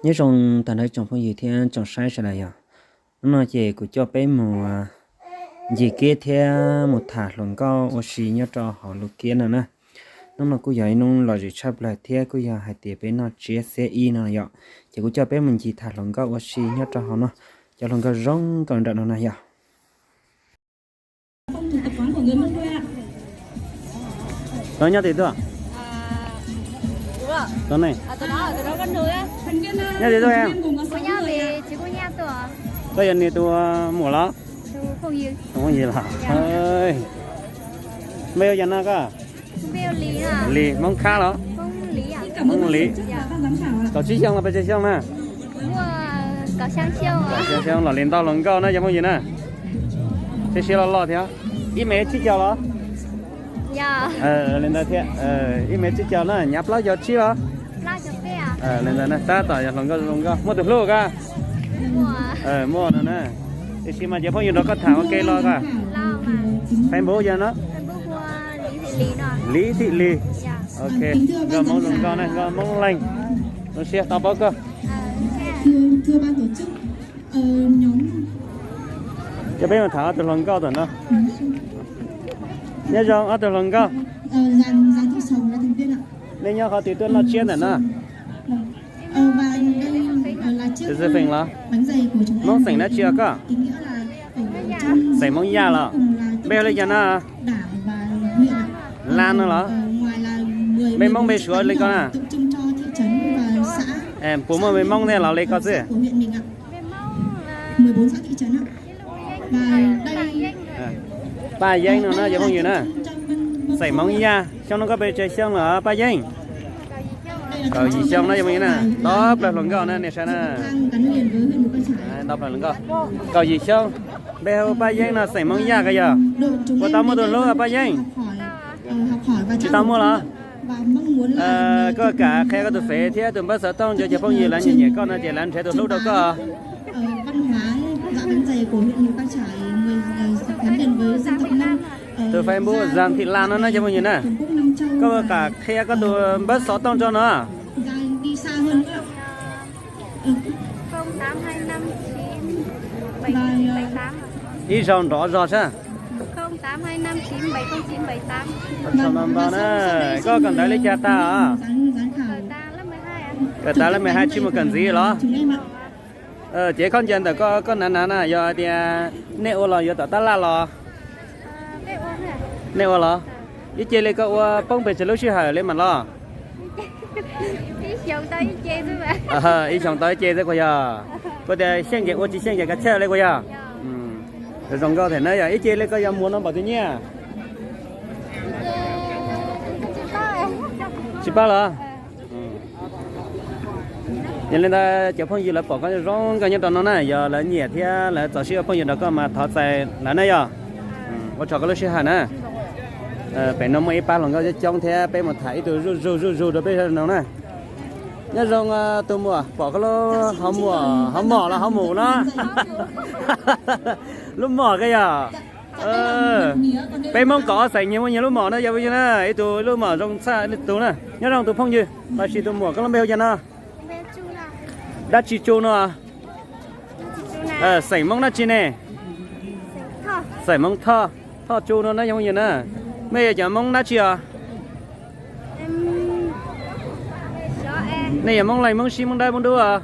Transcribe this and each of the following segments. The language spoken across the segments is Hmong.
Nyob zoo tag nrho tsoom phooj ywg thiab tsoom saib sawv daws yog, hnub no ces kuv coj peb mus ncig kiab thiab mus tham hluas nkauj ua si nyob rau hauv lub kiab no na. Hnub no kuj yog ib hnub lom zem tshaj plaws thiab kuj yog hais tias peb noj tsiab xiab ib no yom, ces kuv coj peb mus ncig tham hluas nkauj ua si nyob rau hauv no, cov hluas nkauj zoo nkauj nram no na yom. Tau nyob twg tuaj? Tau ne? Nyob twg tuaj em? Koj yog nws tus muam los? Tus phooj ywg los? Npe hu cas no koj? Lis, Hmoob Khab los? Hmoob Lis. Kaum tsib xyoo los pes tsawg xyoo na? Kaum xya xyoo, los li ntau hluas nkauj na cov phooj ywg na. Siab siab loj loj thiab. Ib mev tsib caug los? Li ntawd thiab, ib mev tsib caug na, nyav plaub caug tsib los? Li ntawd na, tab tom yog hluas nkauj zoo nkauj. Muaj tus hlub koj? Muaj no na. Tiam sis mas cov phooj ywg nrog koj tham ua ke los koj? Facebook yog no? Lis Thim Lis. Ok, nkauj Hmoob zoo nkauj na, nkauj Hmoob Leej. Zoo siab tau paub koj. Cov peb mus tham ob tug hluas nkauj tom no. Nyob zoo ob tug hluas nkauj. Nej nyob qhov twg tuaj noj tsiab ntawm no? Xeem los? Hmoob xeem dab tsi os koj? Xeem Hmoob Yaj los? Npe hu li cas no? Lan no los? Npe Hmoob npe Suav li koj na? Puas muaj npe Hmoob thiab los li koj xwb? Paj Yeeb no na cov phooj ywg na. Xeem Hmoob Yaj, xyoo no koj pes tsawg xyoo lawm Paj Yeeb? Kaum yim xyoo na cov phooj ywg na. Tau plaws hluas nkauj na nej saib na. Tau plaws hluas nkauj. Kaum yim xyoo, npe hu Paj Yeeb no, xeem Hmoob Yaj koj yog. Puas tau muaj tus hlub Paj Yeeb? Tsis tau muaj los? Koj kam qhia koj tus fev thiab tus npawb xov tooj rau cov phooj ywg lawv nyiam nyiam koj no ces lawv nrhiav tus hlub rau koj. Tus Facebook Zam Thim Las no na cov phooj ywg na. Koj kam qhia koj tus npawb xov tooj rau no. Ib zaug nrov zog sab. Koj kawm ntawv li cas tag? Kawm tas lab mười hai, tsis mus kawm ntxiv los? Ces khaub ncaws ntawm koj, koj hnav hnav na yog hais tias nej ua los yuav tom tab laj los? Nej ua los? Ib ce li koj ua poob pes tsawg lub sij hawm li mam los? Ib xyoos tau ib ce xwb kuj yog. Kuj tias xyeej ces ua, tsis xyeej ces kav chawj li kuj yog. Zoo nkauj thiab na yog. Ib ce li koj yuav muag no npaum twg nyiaj? Tsis paub los? Yog li ntawd cov phooj ywg lawv pom koj zoo nkauj nyob rau no na, yog lawv nyiam thiab lawv txaus siab ua phooj ywg nrog koj mas thov txais lawv na yog. Ua tsaug koj lub sij hawm na. Pem no muaj ib pab hluas nkauj coob coob thiab peb mus tham ib tug zuj zus zuj zus rau peb no na. Nyob zoo tus muam, pom koj lub hauv mom, hauv mom los hauv mus no? Lub mom koj yog. Peb Hmoob kaum ob xeem nyias muaj nyias lub mom na yog phooj ywg na, ib tug lub mom zoo tshaj ib tug na. Nyob zoo tus phooj ywg, los sis tus muam koj lub npe hu cas no? Dab Tsi Tsu no? Xeem Hmoob dab tsi ne? Xeem Hmoob Thoj, Thoj Tsu no na yog phooj ywg na. Nej yog cov Hmoob dab tsi os? Nej yog Hmoob Leej, Hmoob Sib, Hmoob Dawb, Hmoob Dub os?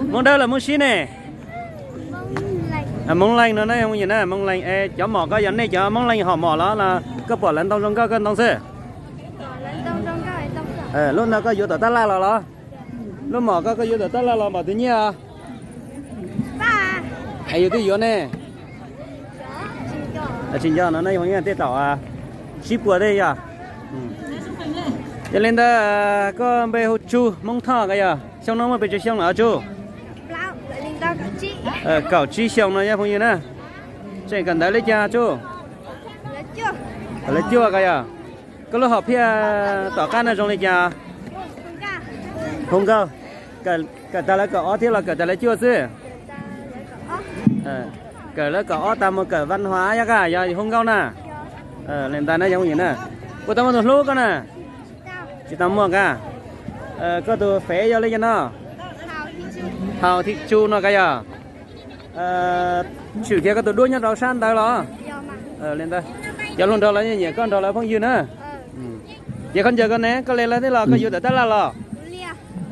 Hmoob Dawb los Hmoob Sib ne? Hmoob Leej no na yog phooj ywg na, Hmoob Leej. Cov mom koj yog nej cov Hmoob Leej hom mom los no? Koj pom lawv ntoo zoo nkauj koj ntoo xwb? Lub no koj yuav tom tab laj los los? Lub mom koj, koj yuav tom tab laj los npaum twg nyiaj? Es yus twb yuav ne. Tsis nco no na yog tej thaum sib puas tej yog. Yog li ntawd koj npe hu Tsu, Hmoob Thoj koj yog. Xyoo no muaj pes tsawg xyoo lawm Tsu? Kaum tsib xyoo no yog phooj ywg na. Tseem kawm ntawv li cas Tsu? Lawv cuaj koj yog. Koj lub hom phiaj tom qab no zoo li cas? Hu nkauj. Kawm tas lawv kaum ob thiab los kawm tas lawv cuaj xwb? Kawm lawv kaum ob tas mus kawm văn hóa yog koj yog hu nkauj na. Li ntawd na yog phooj ywg na. Puas tau muaj tus hlub koj na? Tsis tau muaj kab. Koj tus fev yog li cas no? Haus Thim Tsu no kab yog? Tshwm kiag koj tus duab nyob rau sab ntawd los? Li ntawd. Cov hluas nraug lawv nyiam koj nrog lawv phooj ywg na. Ces koj ncaws koj ne, koj li lawv thiab los koj yuav tawm tab laj los?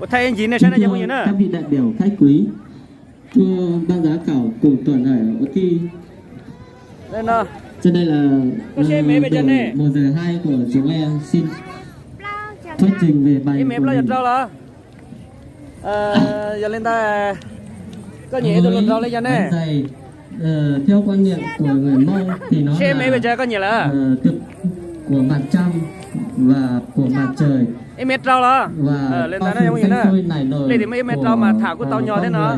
Ua thaij ib ncig nej saib na cov phooj ywg na. Các vị đại biểu khách quý, thưa ban giám khảo cùng toàn thể hội thi. Đây là, ờ, đội một giờ hai của chúng em xin thuyết trình về bài của mình. Yog li ntawd, koj nyiam tus hluas nraug li cas ne? Bánh dày, ờ, theo quan niệm của người Mông thì nó là, ờ, cực của mặt trăng và của mặt trời. Ib mev rau los? Li ntawd na, li tim muaj ib mev rau mas tham kuj tau nyo thiab no.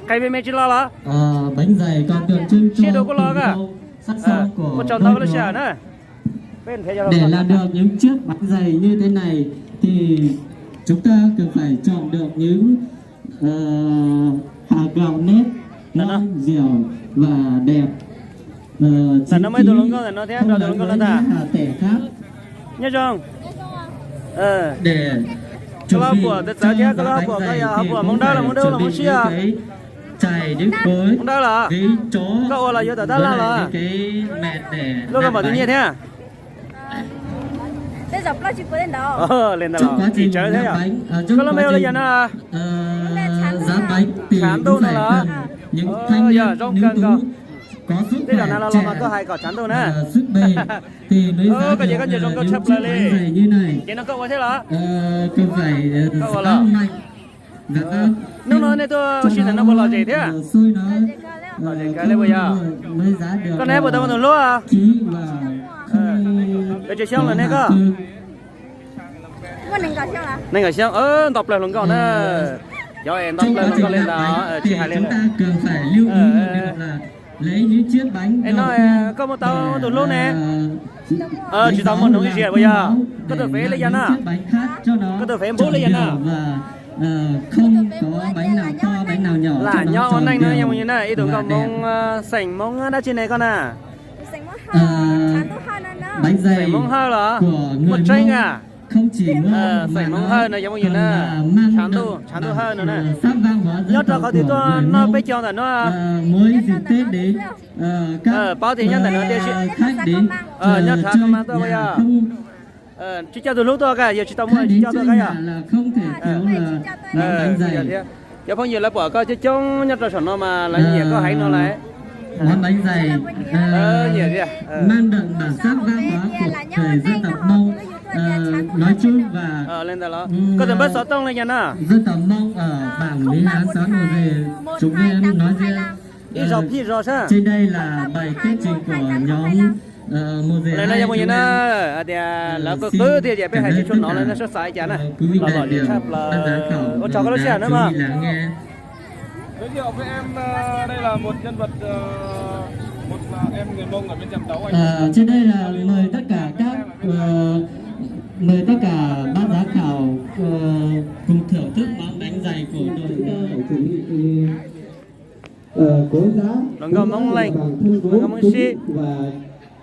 Qhia me me tsis los los? Siab dua kuj los koj. Ua tsaug ntau lub sij hawm na. Để làm được những chiếc bánh dày như thế này thì chúng ta cần phải chọn được những, ờ, hạt gạo nếp ngon, dẻo và đẹp. Ờ, chi tiết không là những hạt tẻ khác. Nyob zoo. Để chuẩn bị cho giá bánh dày thì cũng phải chuẩn bị những cái chày, những cối, cái chó, với lại những cái mẹt để làm bánh. Trong quá trình làm bánh, ờ, trong quá trình, ờ, giá bánh thì cũng phải cần những thanh niên ưu tú có sức khỏe trẻ, ờ, sức bền thì mới dám được, ờ, những chiếc bánh dày như này. Ờ, cần phải, ờ, dám mạnh. Hnub no nej tuaj ua si ntawm no puas lom zem thiab? Lom zem kawg li puas yog? Koj ne puas tau muaj tus hlub? Pes tsawg xyoo lawm ne koj? Nees nkaum xyoo, nto plaws hluas nkauj na. Cov es nto plaws hluas nkauj li ntawd tsis hais li lawm. Es no koj muaj tau tus hlub ne? Tsis tau muaj noog ib zaug puas yog? Koj tus fev li cas na? Koj tus fev npub li cas na? Lam nyob ua neej no yog mus yog na, ib tug nkauj Hmoob, xeem Hmoob dab tsi ne koj na? Xeem Hmoob Hawj los? Muaj tseeb a? Xeem Hmoob Hawj no yog mus yog na, tshav ntuj, tshav ntuj Hawj no na. Nyob rau qhov twg tuaj noj peb caug ntawm no? Paub tias nyob ntawm no tiam sis nyob tshav kho mas tuaj puas yog? Tsis coj tus hlub tuaj koj, yog tsis tau muaj tsis coj tuaj koj yog? Cov phooj ywg lawv pom koj coob coob nyob rau saum no mas lawv nyiam koj heev no lawm. Nyiam tiag. Li ntawd los koj tus npawb xov tooj li cas na? Ib zaug phij zog sab. Li no yog mus yog na, hais tias lawv qw qw thiab ces peb hais tsis tshua hnov lawv sab xav li cas na. Los lom zem tshaj plaws. Ua tsaug koj lub sij hawm na mog. Giới thiệu với em, ờ, đây là một nhân vật, ờ, một, ờ, em người Mông ở bên Trạm Tấu anh. Ờ, trên đây là mời tất cả các, ờ, mời tất cả ban giám khảo, ờ, cùng thưởng thức món bánh dày của đội, ờ, Hluas nkauj Hmoob Leej, hluas nkauj Hmoob Sib. Và,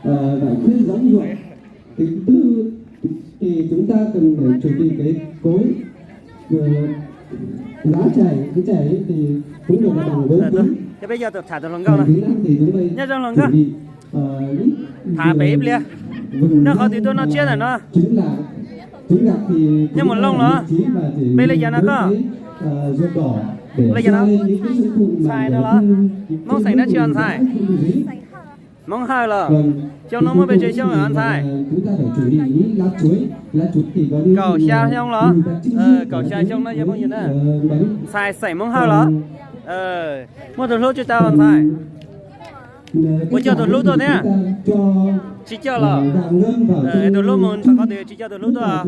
ờ, giải quyết rối loạn tính tư thì chúng ta cần phải chuẩn bị cái cối, ờ, lá chày, cái chày ấy thì cũng được là bằng gỗ cứng. Còn kỹ năng thì chúng tôi chuẩn bị, ờ, tham pem ib pliag. Noj qhov twg tuaj noj tsiab ntawm no? Nyob mus looj los? Peb li cas no koj? Li cas no? Ntxhais no los? Hmoob xeem dab tsi os ntxhais? Hmoob Hawj los? Xyoo no muaj pes tsawg xyoo os ntxhais? Kaum xya xyoo los? Kaum xya xyoo no yog phooj ywg na. Ntxhais xeem Hmoob Hawj los? Muaj tus hlub tsis tau ntxhais? Puas coj tus hlub tuaj thiab? Tsis coj los? Tus hlub mus qhov twg tsis coj tus hlub tuaj?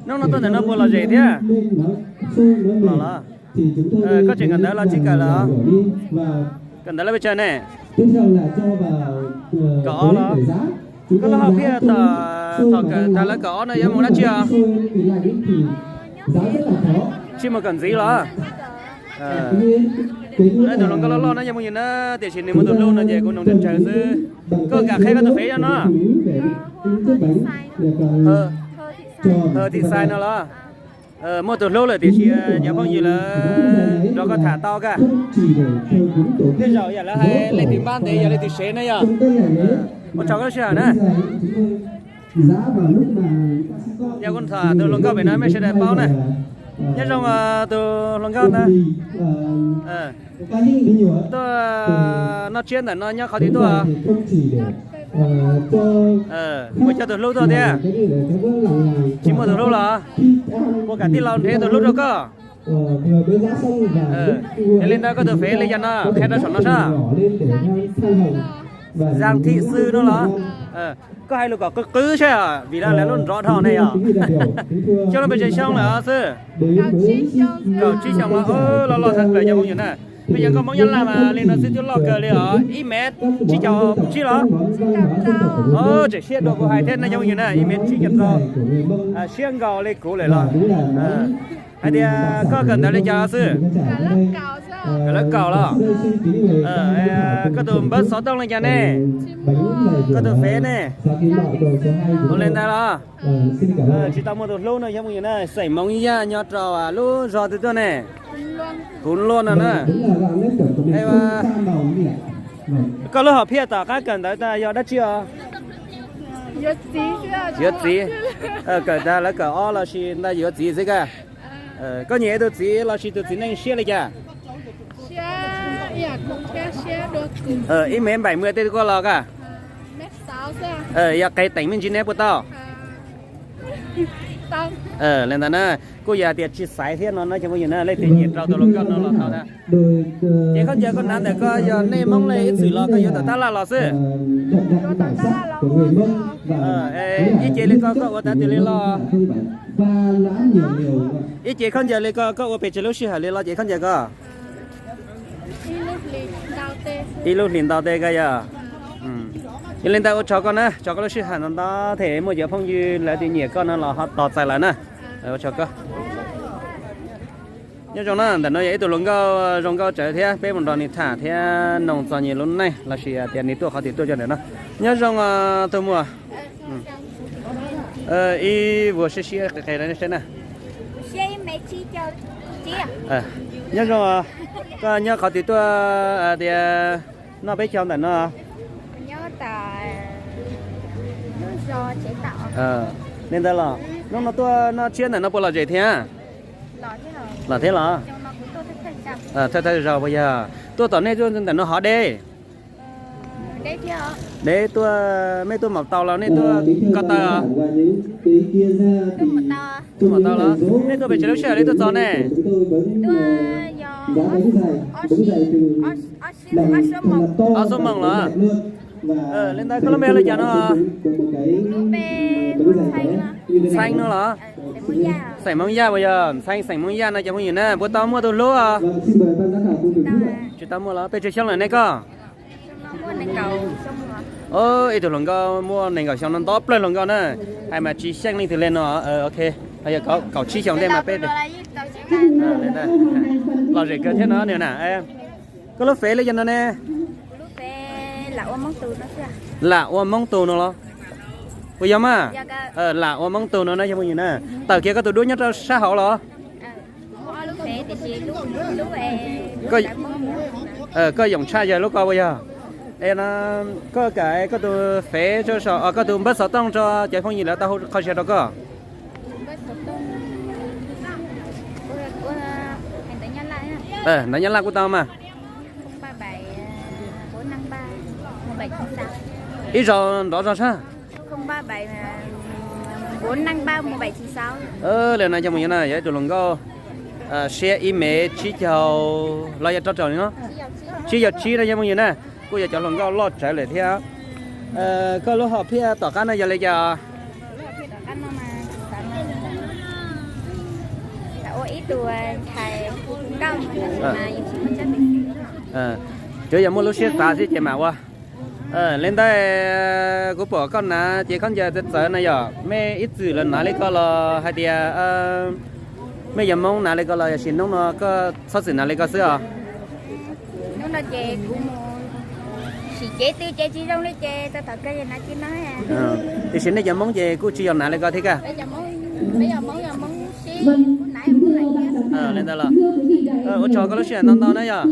Hnub no tuaj ntawm no puas lom zem thiab? Los los. Koj tseem kawm ntawv los tsis kawm lawm? Kawm ntawv lawv pes tsawg ne? Kaum ob los? Koj lub hauv phiaj thaum kawm tag lawv kaum ob no yuav mus dab tsi os? Tsis mus kawm ntxiv los? Tus hluas nkauj loj loj no yog mus yus na, tiam sis nws muaj tus hlub no ces kuv noog tsawg tsawg xwb. Koj kam qhia koj tus fev yog no? Thim Xais no los? Muaj tus hlub lawm tiam sis cov phooj ywg lawv nrog koj tham tau kaj. Tej zaum yog lawv hais leej twg npab ntev yog leej twg sev na yog. Ua tsaug koj lub sij hawm na. Yog kuv tham tus hluas nkauj pem no mej sawv daws paub na. Nyob zoo tus hluas nkauj ntawd. Tuaj noj tsiab ntawm no nyob qhov twg tuaj? Ua coj tus hlub tuaj thiab? Tsis muaj tus hlub los? Ua kam tij laug nrhiav tus hlub rau koj. Yog li ntawd koj tus fev li cas no qhia rau saum no sab? Zaj Thim Xwb no los? Koj hais lus kom qwb qwb saib vim lawv lub nrov dhau ne yog. Xyoo no pes tsawg xyoo lawm xwb? Kaum tsib xyoo los, los lawm cov phooj ywg na. Peb cov nkauj Hmoob Nyab Laj mas li no xwb twb loj kawg li os, ib mev tsib caug tsib los? Tseem siab dua kuv hais thiab no cov phooj ywg na, ib mev tsib caug rau. Siab nkaus li kuv lawm los? Hais tias koj kawm ntawv li cas xwb? Kawm lab kaum los? Koj tus npawb xov tooj li cas ne? Koj tus fev ne? Ua li ntawd los? Tsis tau muaj tus hlub no cov phooj ywg na, xeem Hmoob Yaj nyob rau lub zos twg tuaj ne? Kuv Luaj no na. Koj lub hom phiaj tom qab kawm ntawv tas yog dab tsi os? Yuav txiv. Kawm tas lawv kawm ob los sis ntawm yuav txiv xwb kaj? Koj nyiam tus txiv los sis tus txiv neej siab li cas? Ib mev npaim muaj tej koj los kaj? Yog qe teem me ntsis neb puas tau? Li ntawd na, kuj yog hais tias tsis xaiv thiab no na cov phooj ywg na, leej twg nyiam rau tus hluas nkauj no los tau thiab. Ces khaub ncaws koj hnav ntawm koj yog nej Hmoob li ib txwm los koj yuav tawm tab laj los xwb? Ib ce li ko koj ua tav twg li los? Ib ce khaub ncaws li ko koj ua pes tsawg lub sij hawm li los ces khaub ncaws ko? Ib lub hlis ntau tej koj yog. Yog li ntawd ua tsaug koj na, tsaug koj lub sij hawm ntau ntau thiab muaj cov phooj ywg lawv tias nyiam koj no los ho tos txais lawm na. Ua tsaug koj. Nyob zoo na, ntawm no yog ib tug hluas nkauj zoo nkauj tsawv thiab peb mus nrog nws tham thiab noog txog nws lub neej los sis tias nws tuaj qhov twg tuaj cov ntawm no. Nyob zoo tus muam. Ib vuag siab siab qis qis rau seb na. Nyob zoo, koj nyob qhov twg tuaj tias noj peb caug ntawm no? Li ntawd los hnub no tuaj noj tsiab ntawm no puas lom zem thiab? Lom thiab los? Thawj thawj zaug puas yog? Tuaj tom nej tuaj ntawm no hov deb? Deb tuaj, mej tuaj maum tau los nej tuaj ko taw? Tuaj maum tau los? Nej tuaj pes tsawg lub sij hawm li tuaj txog ne? Ob xuab moos los? Li ntawd koj lub npe hu li cas no? Ntxhee no los? Xeem Hmoob Yaj puas yog? Ntxhee xeem Hmoob Yaj no cov phooj ywg na, puas tau muaj tus hlub? Tsis tau muaj los? Pes tsawg xyoo lawm ne koj? Ib tug hluas nkauj muaj nees nkaum xyoo no, ntau plaws hluas nkauj na, hais mas tsis xyeej leej twg li no. Ok, yog kaum tsib xyoo ntej mas peb lom zem kawg thiab no na. Koj lub fev li cas no ne? Lam Ua Hmoob Tus no los? Puas yog mas? Lam Ua Hmoob Tus no na cov phooj ywg na. Tawm kiag koj tus duab nyob rau sab hauv los? Koj yoom tshaj yawg lub ko puas yog? Es no koj kam koj tus fev, koj tus npawb xov tooj rau cov phooj ywg lawv tau hu qhov sia rau koj. Ntawv Nyab Laj kuj tau mas. Ib zaug nrov zog sab. Li no cov phooj ywg na, yog ib tug hluas nkauj siab ib mev tsib caug los yog rau rau li no, tsib caug tsib no cov phooj ywg na, kuj yog cov hluas nkauj loj tsawv lawm thiab. Koj lub hom phiaj tom qab no yog li cas? Cov yog muaj lub siab xav xwb ces mam ua. Li ntawd kuv pom koj hnav cev khaub ncaws txawv txawv na, yog mej ib txwm los hnav li ko los hais tias mej yog Hmoob hnav li ko los yog sim hnub no koj txhob txwm hnav li ko xwb os? Ces kuv mus sim cev twg ces tsis zoo li ces tau tham kawg li no tsis no. Tiam sis nej cov Hmoob ces kuj tsis yog hnav li ko thiab kaj. Li ntawd los ua tsaug koj lub sij hawm ntau ntau na yog.